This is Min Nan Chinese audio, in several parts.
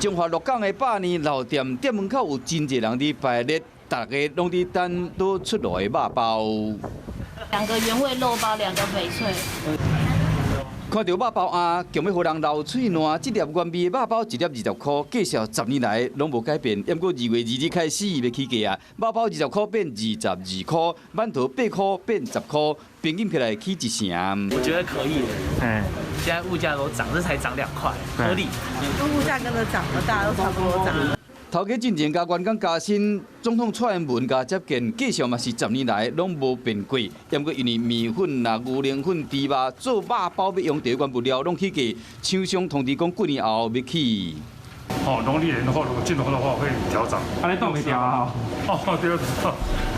彰化鹿港的百年老店店門口有真濟人佇排列，大家攏佇等拄出爐的肉包。兩個原味肉包，兩個翡翠。看著肉包啊，強欲予人流喙瀾。這粒原味的肉包一粒20箍，繼續10年來攏無改變。毋過2月2日開始欲起價啊，肉包20箍變22箍，饅頭8箍變10箍，平均起來起一成。我覺得可以。現在物價都漲，這才漲2塊，合理。物價跟著漲了，大家都差不多漲。頭家進前共員工加薪，總統蔡英文共接見，繼續嘛是10年來攏無變過。毋過因為麵粉啦、牛奶粉、豬肉做肉包欲用著原物料攏起價，廠商通知講幾年後欲起。哦，農曆年的話，如果進貨的話會調漲。按呢擋袂牢啊！哦，對對，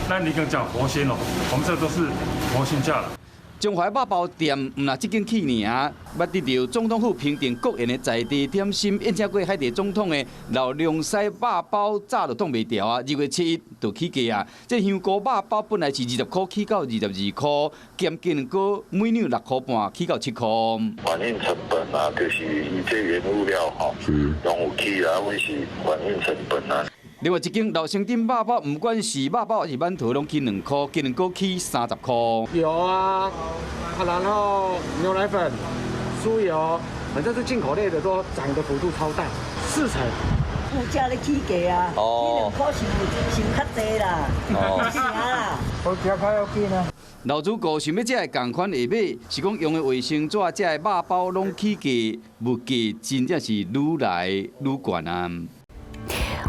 那你講講活鮮哦，我們這都是活鮮價了。彰化肉包店毋若這間起爾，捌得著總統府評定國宴的在地點心，宴請過海地總統的老龍西肉包早就擋袂牢啊！2月7日就起價啊！這香菇肉包本來是20箍起到22箍，兼雞卵每兩6箍半起到7箍。反應成本啊，就是伊這原物料吼，攏有起啊，阮是反應成本啊。另外一間老生店肉包，毋管是肉包還是饅頭，攏起2箍，雞卵糕起30箍。油啊，然後牛奶粉、酥油，反正是進口類的都漲的幅度超大，4成。物價咧起價啊，起2箍是是較濟啦，是啊。我比較要緊啊。老主顧想欲食的仝款下尾，是講用的衛生紙，這个肉包攏起價，物價真正是愈來愈懸啊！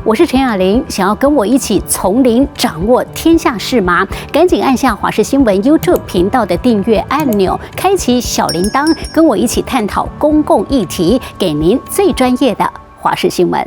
我是陳雅玲，想要跟我一起從零掌握天下事嗎？趕緊按下華視新聞 YouTube 頻道的訂閱按鈕，開啟小鈴鐺，跟我一起探討公共議題，給您最專業的華視新聞。